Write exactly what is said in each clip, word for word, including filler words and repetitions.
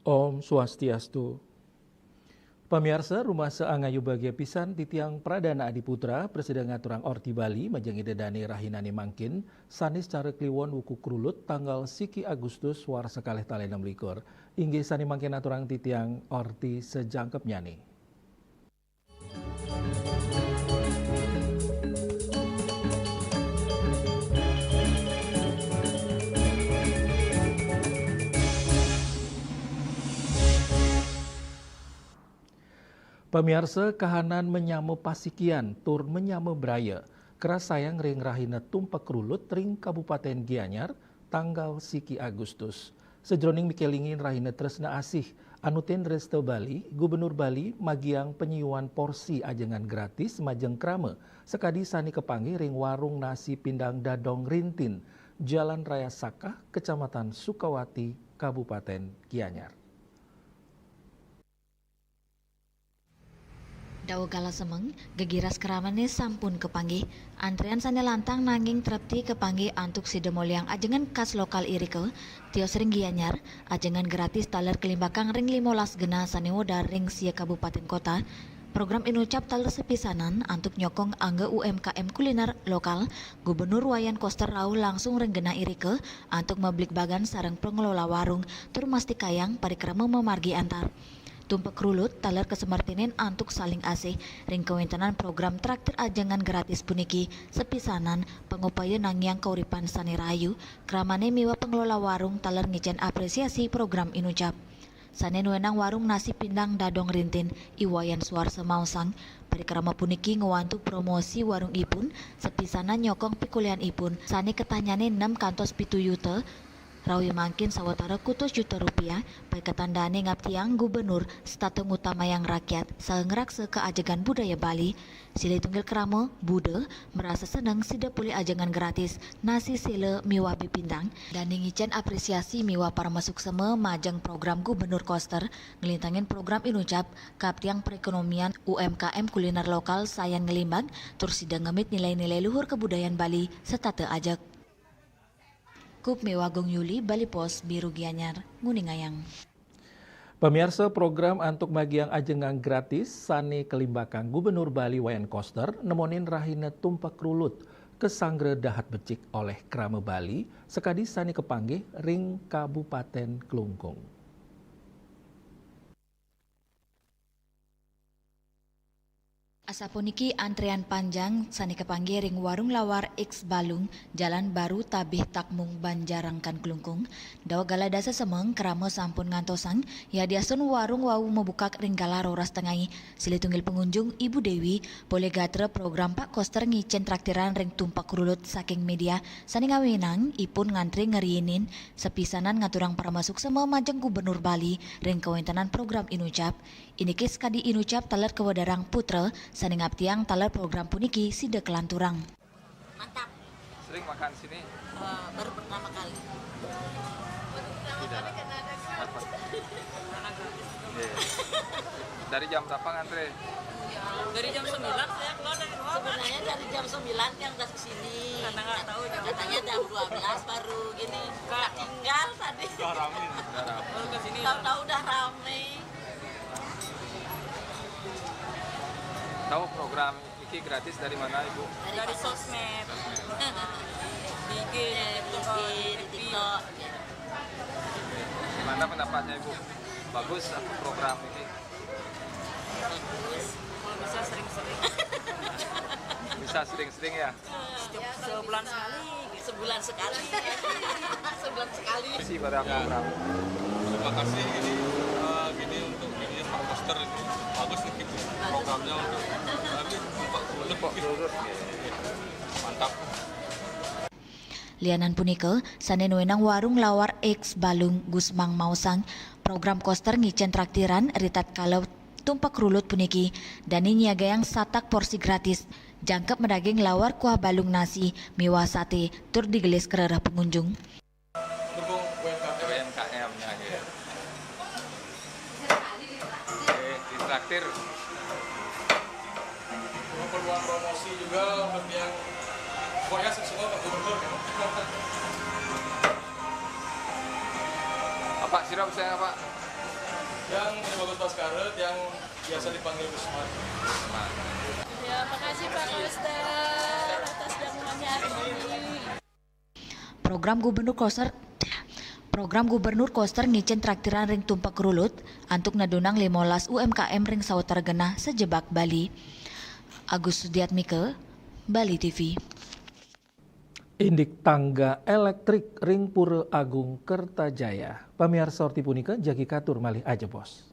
Om Swastiastu. Pamiarsa, rumasa angayu bagia pisan titiang Pradana Adi Putra, prasida ngaturang orti Bali, majeng Ida Dane rahinane mangkin, Sanis cara Kliwon wuku Krulut, tanggal siki Agustus, warsa kalih tali enam likur. Inggih sane mangkin aturang titiang orti sajangkepnyane. Pamiarsa, kahanan manyama pasikian tur manyama braya, karasayang ring rahina Tumpek Krulut ring Kabupaten Gianyar, tanggal siki Agustus. Sajroning mikelingin rahina tresna asih, Anutin Resta Bali, Gubernur Bali, magiang panyiuan porsi ajengan gratis majeng krama, sakadi sane kapanggih ring Warung Nasi Pindang Dadong Rintin, Jalan Raya Sakah, Kecamatan Sukawati, Kabupaten Gianyar. Daweg kala semeng, gegiras kramane sampun kapanggih. Antrian sane lantang nanging trepti kapanggih antuk sida moliang ajengan khas lokal irika, tios ring Gianyar, ajengan gratis taler kalimbakang ring limolas genah sane wedar ring sia kabupaten kota. Program inucap taler sapisanan antuk nyokong angga U M K M kuliner lokal, Gubernur Wayan Koster rauh langsung ring genah irika antuk mabligbagan sareng pengelola warung tur mastikayang parikrama mamargi antar. Tumpek Krulut taler kasemertinin antuk saling asih ring kawentenan program traktir ajengan gratis puniki sapisanan pangupaya nangiang kauripan sane rahayu, kramane miwah pengelola warung taler ngicen apresiasi program inucap. Sane nuenang Warung Nasi Pindang Dadong Rintin, I Wayan Suarsa maosang, parikrama puniki ngwantu promosi warungipun, sapisanan nyokong pikulihanipun, sane ketahnyane nem kantos pitu yuta, rawi mangkin sawatara kutus juta rupiah, paiketan dane ngaptiang Gubernur setata ngutamayang rakyat saha ngraksa kaajegan budaya Bali. Silih tunggil krama, Buda, marasa seneng sida polih ajengan gratis nasi sela miwah bepindang, dane ngicen apresiasi miwah paramasuksema majeng program Gubernur Koster, nglintangin program inucap, kaptiang perekonomian U M K M kuliner lokal sayan ngelimbak, tur sida ngemit nilai-nilai luhur kabudayan Bali setata ajeg. Kup miwah Gung Yuli, Bali Post, Biru Gianyar, nguningayang. Pamiarsa, program antuk magiang ajengan gratis sane kalimbakang Gubernur Bali Wayan Koster nemonin rahina Tumpek Krulut kasanggra dahat becik olih krama Bali sakadi sane kapanggih ring Kabupaten Klungkung. Asapuniki antrian panjang sane kapanggih ring Warung Lawar X Balung, Jalan Baru Tabih Takmung, Banjarangkan, Klungkung. Daweg kala dasa semeng krama sampun ngantosang, yadiastun warung wau mabukak ring galah roras tengai. Silih tunggil pangunjung, Ibu Dewi, polih gatra program Pak Koster ngicen traktiran ring Tumpek Krulut saking media sane ngawinang ipun ngantri ngriinin sapisanan ngaturang paramasuksema majeng Gubernur Bali ring kawentenan program inucap. Indike sakadi inucap taler kawedarang putra sane ngaptiang taler program puniki sida kalanturang. Mantap. Sering makan sini? Eh, baru pertama kali. Tidak. Apa? Iya. Dari jam berapa ngantre? Dari jam sembilan saya keluar dari rumah, Pak. Sebenarnya dari jam sembilan yang udah kesini. Karena nggak tahu jam Katanya jam dua belas baru gini. Nggak tinggal tadi. Udah rame. Udah rame. Tahu-tahu udah rame. Tahu program niki gratis dari mana, Ibu? Dari sosmed. Di I G, di TikTok, di F B. Gimana pendapatnya, Ibu? Bagus apa program ini? Bagus. Kalau bisa sering-sering. Bisa sering-sering ya? Setiap sebulan sekali gitu. Sebulan sekali. Sebulan sekali. Isi barang. Ya. Terima kasih ini, eh, gini untuk ini Pak Koster ini. Bagus nih gitu. Programnya untuk kami Pak Gubernur. Mantap. Lianan punika, sane nuenang Warung Lawar X Balung Gusmang maosang, program Koster ngicen traktiran ritatkala Tumpek Krulut puniki, dane nyiagayang satak porsi gratis, jangkep madaging lawar kuah balung nasi miwah sate tur digelis karereh pangunjung. Berhubung U M K M. U M K M-nya, ya. Oke, ditraktir. Perlu peluang promosi juga untuk yang pokoknya semua Pak Gubernur. Apa sirap saya, Pak? Yang ini Bagus Baskara, yang biasa dipanggil Gusman. Ya, makasih Pak Koster atas jamuannya hari ini. Program Gubernur Koster Program Gubernur Koster ngicén traktiran ring tumpek rulut antuk nedunang limolas U M K M ring sawetara genah sajebag Bali. Agus Sudiatmika, Bali T V. Indik tangga elektrik ring Pura Agung Kertajaya. Pamiarsa, orti punika jagi katur malih ajebos.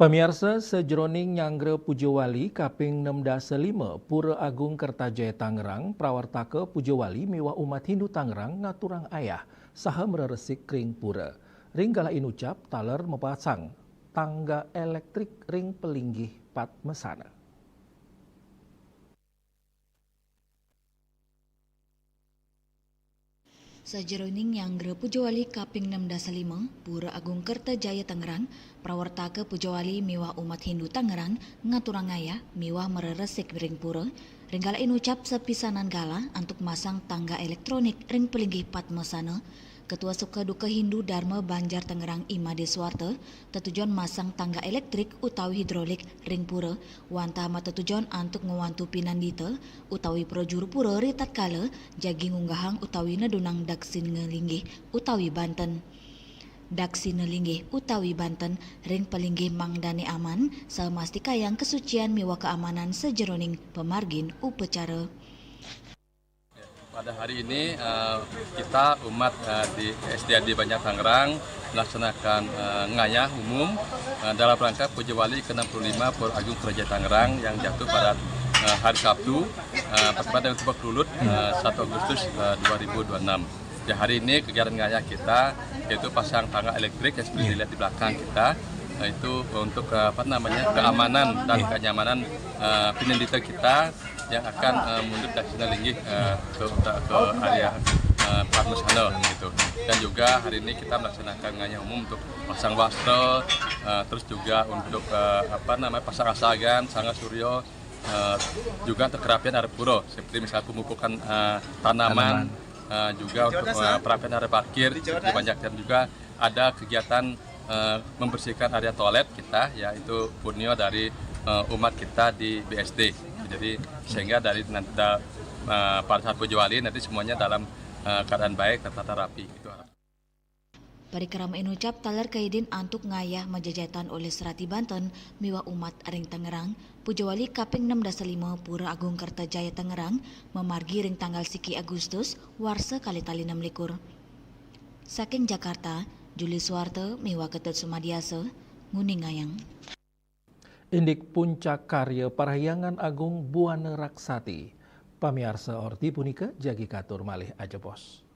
Pamiarsa, sajeroning nyanggra puja wali kaping enam dasa lima Pura Agung Kertajaya Tangerang, prawartaka puja wali miwah umat Hindu Tangerang ngaturang ayah saha mreresik ring pura. Ring galah inucap taler mapasang tangga elektrik ring palinggih Padmasana. Sajeroning nyanggra puja wali kaping enam dasa lima Pura Agung Kertajaya Tangerang, prawartaka puja wali miwah umat Hindu Tangerang ngaturang ayah miwah mreresik ring pura, ring galah inucap sapisanan galah antuk masang tangga elektronik ring palinggih Padmasana. Ketua Suka Duka Hindu Dharma Banjar Tangerang I Made Suwarta tetujon masang tangga elektrik utawi hidrolik ring pura, wantah matetujon antuk ngwantu pinandita utawi prajuru pura ritatkala jagi ngunggahang utawi nedunang daksina linggih utawi banten. Daksina linggih utawi banten ring palinggih mangdane aman, saha mastikayang kasucian miwah kaamanan sajeroning pamargin upacara. Pada hari ini, eh, kita umat, eh, di S D A D Banjar Tangerang melaksanakan, eh, ngayah umum, eh, dalam rangka Puja Wali ke enam puluh lima Pura Agung Kerajaan Tangerang yang jatuh pada, eh, hari Sabtu, eh, bertepatan dengan Sumpah Kelulut, eh, satu Agustus, eh, dua ribu dua puluh enam. Ya, hari ini kegiatan ngayah kita yaitu pasang tangga elektrik yang seperti dilihat di belakang kita, eh, itu untuk, eh, apa namanya, keamanan dan kenyamanan, eh, pinendita kita yang akan, eh, mundur dari sini linggih, eh, ke, ke, ke area, eh, Parmasana gitu. Dan juga hari ini kita melaksanakan ngayah umum untuk pasang wastra, eh, terus juga untuk, eh, apa namanya, pasang asagan, sangga surya, eh, juga untuk kerapian aripura, seperti misalnya pemupukan, eh, tanaman, eh, juga untuk, eh, perapian aripakir, seperti banyak dan juga ada kegiatan, eh, membersihkan area toilet kita, ya, itu punya dari, eh, umat kita di B S D. Jadi sehingga dari nanti da-, eh, pada saat Puja Wali nanti semuanya dalam, eh, keadaan baik, tertata rapi. Itu harapan. Parikrama inucap taler kaidin antuk ngayah majajatan oleh serati Banten miwah umat ring Tangerang, Puja Wali kaping enam dasa lima Pura Agung Kertajaya Tangerang mamargi ring tanggal siki Agustus warsa kalih tali enam likur. Saking Jakarta, Juli Suwarta miwah Ketut Sumadiasa, nguningayang. Indik puncak karya Parhyangan Agung Buana Raksati. Pamiarsa, orti punika jagi katur malih ajebos.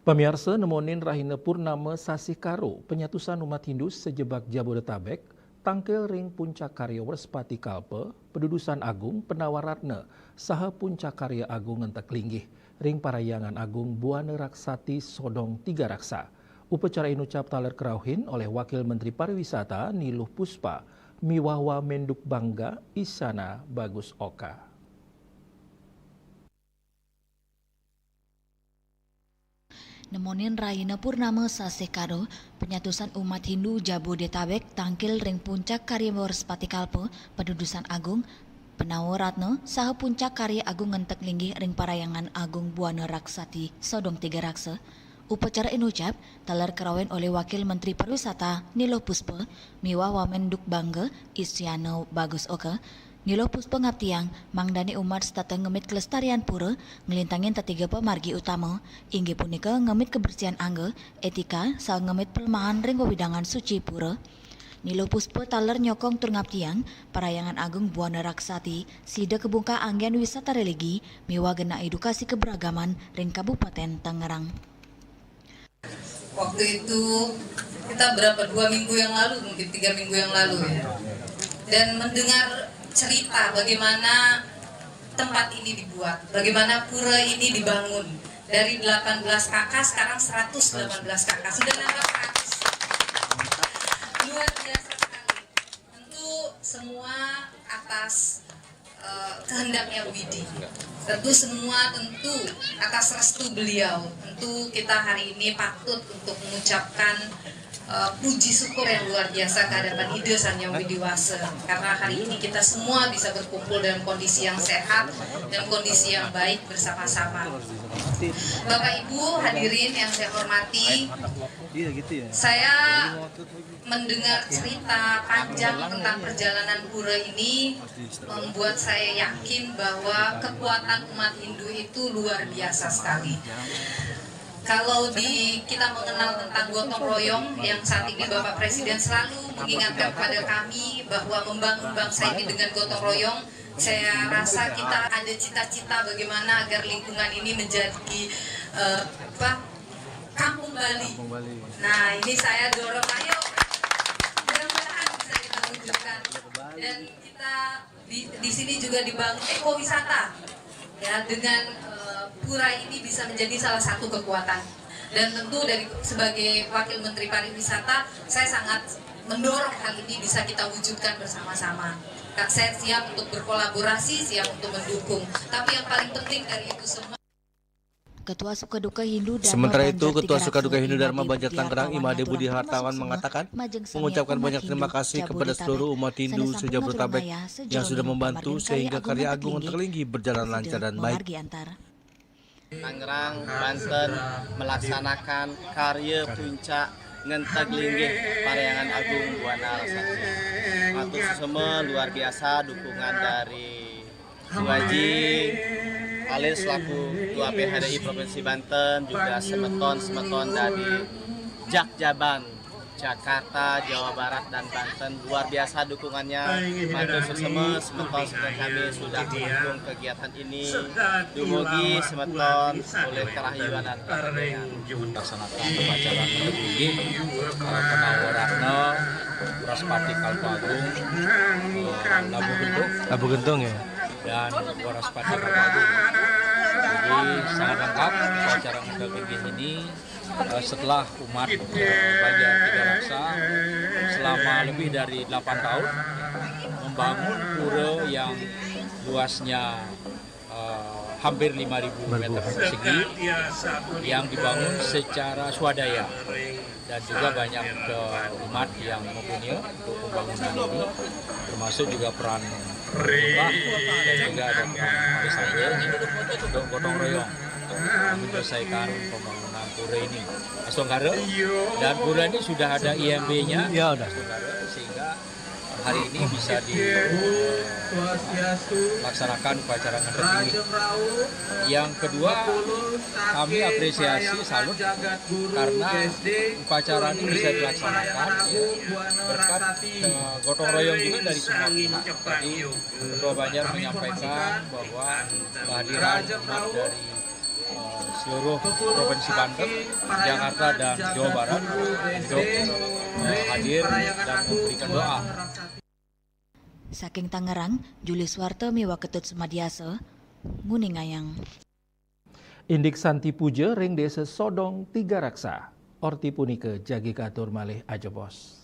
Pamiarsa, nemonin rahina purnama sasih Karo, panyatusan umat Hindu sajebag Jabodetabek Tangkil ring puncak karya Wrespati Kalpa, Padudusan Agung, Penawa Ratna, saha puncak karya agung ngentek linggih ring Parahyangan Agung Buana Raksati Sodong Tiga Raksa. Upacara inucap taler kerauhin olih Wakil Menteri Pariwisata Ni Luh Puspa miwah Wamenduk Bangga Isyana Bagus Oka. Nemonin rahina purnama sasih Karo, panyatusan umat Hindu Jabodetabek tangkil ring puncak karya Wrespati Kalpa, Padudusan Agung, Penawa Ratna, saha puncak karya agung ngentek linggih ring Parahyangan Agung Buana Raksati Sodong Tiga Raksa. Upacara inucap taler kerauhin olih Wakil Menteri Pariwisata Ni Luh Puspa miwah Wamenduk Bangga Isyana Bagus Oka. Ni Luh Puspa ngaptiang, mangdane umat setata ngemit kelestarian pura, nglintangin tetiga pamargi utama, inggih punika ngemit kebersihan angga, etika, saha ngemit pelemahan ring wewidangan suci pura. Ni Luh Puspa taler nyokong tur ngaptiang, Parahyangan Agung Buana Raksati sida kabungkah anggen wisata religi miwah genah edukasi keberagaman ring Kabupaten Tangerang. Waktu itu kita berapa, dua minggu yang lalu, mungkin tiga minggu yang lalu, ya, dan mendengar cerita bagaimana tempat ini dibuat, bagaimana pura ini dibangun dari delapan belas K K, sekarang seratus delapan belas K K, sudah nambah seratus. Luar biasa sekali. Tentu semua atas eh, kehendaknya Widi. Tentu semua, tentu atas restu beliau. Tentu kita hari ini patut untuk mengucapkan eh, puji syukur yang luar biasa ke hadapan Ida Sang Hyang Widi Wasa, karena hari ini kita semua bisa berkumpul dalam kondisi yang sehat, dalam kondisi yang baik bersama-sama. Bapak Ibu hadirin yang saya hormati, saya mendengar cerita panjang tentang perjalanan pura ini membuat saya yakin bahwa kekuatan umat Hindu itu luar biasa sekali. Kalau di kita mengenal tentang gotong royong yang saat ini Bapak Presiden selalu mengingatkan kepada kami bahwa membangun bangsa ini dengan gotong royong, saya rasa kita ada cita-cita bagaimana agar lingkungan ini menjadi eh, apa, kampung Bali. Kampung Bali. Nah, ini saya dorong, ayo, mudah-mudahan bisa kita wujudkan. Dan kita di, di sini juga dibangun ekowisata, ya, dengan eh, pura ini bisa menjadi salah satu kekuatan. Dan tentu dari sebagai Wakil Menteri Pariwisata, saya sangat mendorong hal ini bisa kita wujudkan bersama-sama. Kak, saya siap untuk berkolaborasi, siap untuk mendukung. Tapi yang paling penting dari itu semua, Ketua Sukaduka Hindu Dharma Sementara itu, Banjar Ketua Tiga Sukaduka Raksa, Hindu Dharma Imade Banjar Budi Tangerang, Hartawan, Imade Budi Hartawan, mengatakan, mengucapkan banyak terima kasih kepada seluruh umat Hindu se-Jabodetabek yang sudah membantu sehingga karya agung ngentek linggih berjalan lancar dan baik. Tangerang, Banten melaksanakan karya puncak ngentek linggih Parahyangan Agung Buana Raksati. Matur suksma, luar biasa dukungan dari Bu Aji, alit selaku Ketua P H D I Provinsi Banten, juga semeton-semeton dari Jakjaban, Jakarta, Jawa Barat, dan Banten, luar biasa dukungannya. Matur suksma, semeton-semeton kami sudah mendukung kegiatan ini. Dumugi semeton olih kerahayu dan laksanakan upacara ngetek linggih, eh, Penawa Ratna, Wrespati Kalpa Agung, eh, Labuh Gentung. Labuh Gentung, ya. Dan Wrespati Kalpa Agung. Jadi sangat lengkap upacara ngetek linggih ini, eh, setelah umat, eh, Banjar Tiga Raksa selama lebih dari delapan tahun membangun pura yang luasnya eh, hampir lima ribu meter persegi yang dibangun secara swadaya, dan juga banyak, eh, umat yang mempunyai untuk pembangunan ini, termasuk juga peran pemerintah dan juga ada peran Maris Angel untuk gotong royong untuk menyelesaikan pembangunan pura ini. Astungkara, dan pura ini sudah ada I M B-nya, ya, udah. Astungkara, sehingga hari ini bisa dilaksanakan upacara ngetek linggih. Yang kedua, kami apresiasi, salut, karena upacara ini bisa dilaksanakan, ya, berkat, eh, gotong royong juga dari semua pihak. Tadi Ketua Banjar menyampaikan bahwa kehadiran umat dari, eh, seluruh Provinsi Banten, Jakarta, dan Jawa Barat untuk, eh, hadir dan memberikan doa. Saking Tangerang, Juli Suwarte miwah Ketut Sumadiasa, nguningayang. Indik Santi Puja ring Desa Sodong Tiga Raksa. Orti punika jagi katur malih ajebos.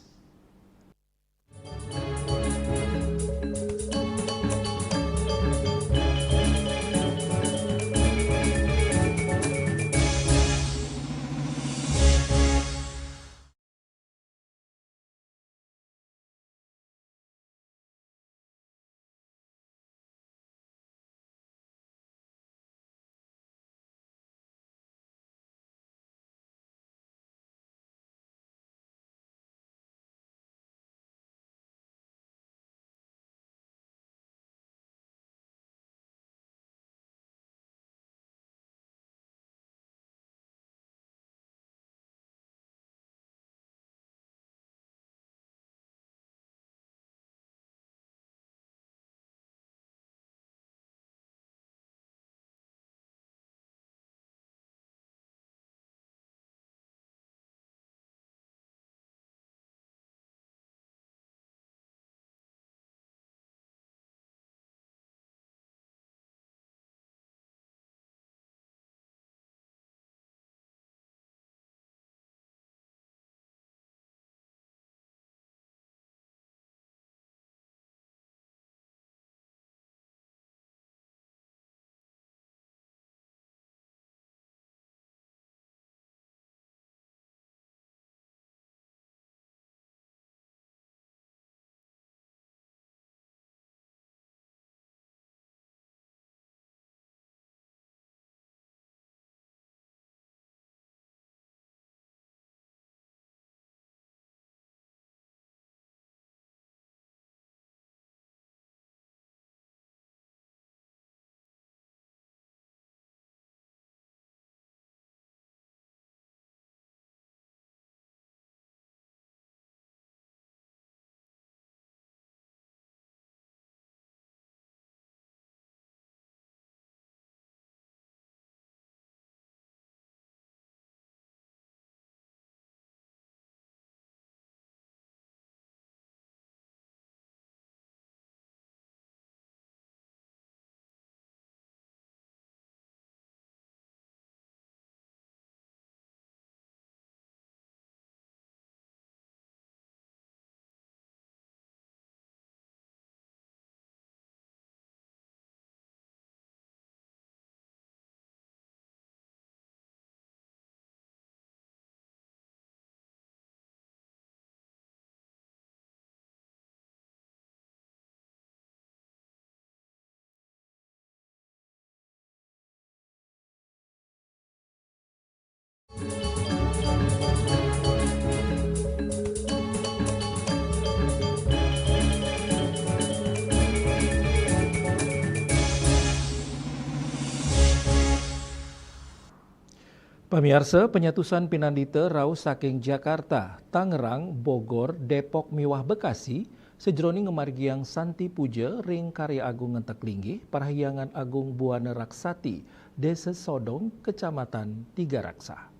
Pamiarsa, panyatusan pinandita rauh saking Jakarta, Tangerang, Bogor, Depok miwah Bekasi, sajeroning ngamargiang Santi Puja ring Karya Agung Ngentek Linggih, Parhyangan Agung Buana Raksati, Desa Sodong, Kecamatan Tiga Raksa.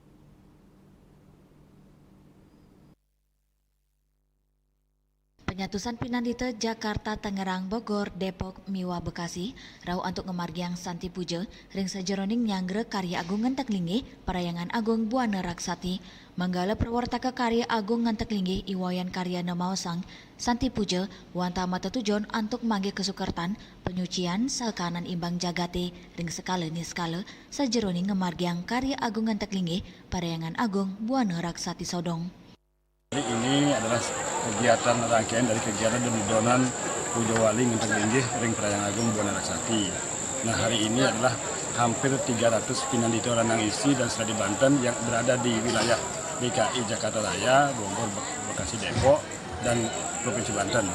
Panyatusan pinandita Jakarta, Tangerang, Bogor, Depok, miwah Bekasi, rauh antuk ngamargiang Santi Puja ring sajeroning nyanggra Karya Agung Ngentek Linggih, Parhyangan Agung Buana Raksati. Manggala prawartaka Karya Agung Ngentek Linggih I Wayan Karyana maosang, Santi Puja wantah matetujon antuk manggih kasukertan, panyucian, saha kaanan imbang jagate ring sekala niskala, sajeroning ngamargiang Karya Agung Ngentek Linggih, Parhyangan Agung Buana Raksati Sodong. Hari ini adalah kegiatan rangkaian dari kegiatan dedonan Puja Wali Ngentek Linggih ring Parhyangan Agung Buana Raksati. Nah, hari ini adalah hampir tiga ratus pinandita ranang isi dan sera di Banten yang berada di wilayah D K I Jakarta Raya, Bogor, Be-, Bekasi, Depok, dan Provinsi Banten.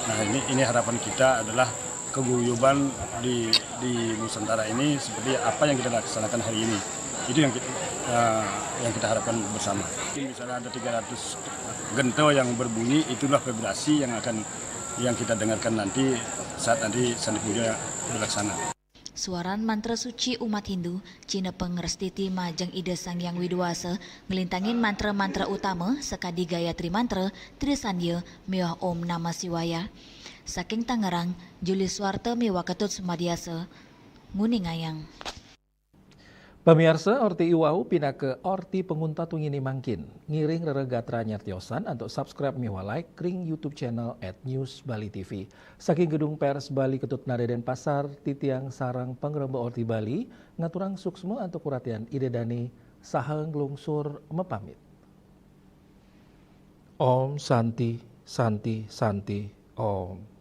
Nah, ini, ini harapan kita adalah keguyuban di, di Nusantara ini seperti apa yang kita laksanakan hari ini. Itu yang kita, eh, yang kita harapkan bersama. Mungkin misalnya ada tiga ratus genta yang berbunyi, itulah vibrasi yang akan, yang kita dengarkan nanti saat nanti Santi Puja berlaksana. Suaran mantra suci umat Hindu, cinepeng restiti majeng Ida Sang Hyang Widhi Wasa, nglintangin mantra-mantra utama sakadi Gayatri Mantra, Trisandya, miwah Om Namah Siwaya. Saking Tangerang, Juli Suwarta miwah Ketut Sumadyasa nguningayang. Pamiarsa, orti iwau pinaka orti panguntat wingine mangkin. Ngiring rereh gatra nyar tiosan antuk subscribe miwah like ring YouTube channel at News Bali T V. Saking Gedung Pers Bali Ketut Nare Denpasar, titiang sareng pangremba Orti Bali ngaturang suksma antuk kuratian Ida Dane saha nglungsur mapamit. Om Santi, Santi, Santi, Om.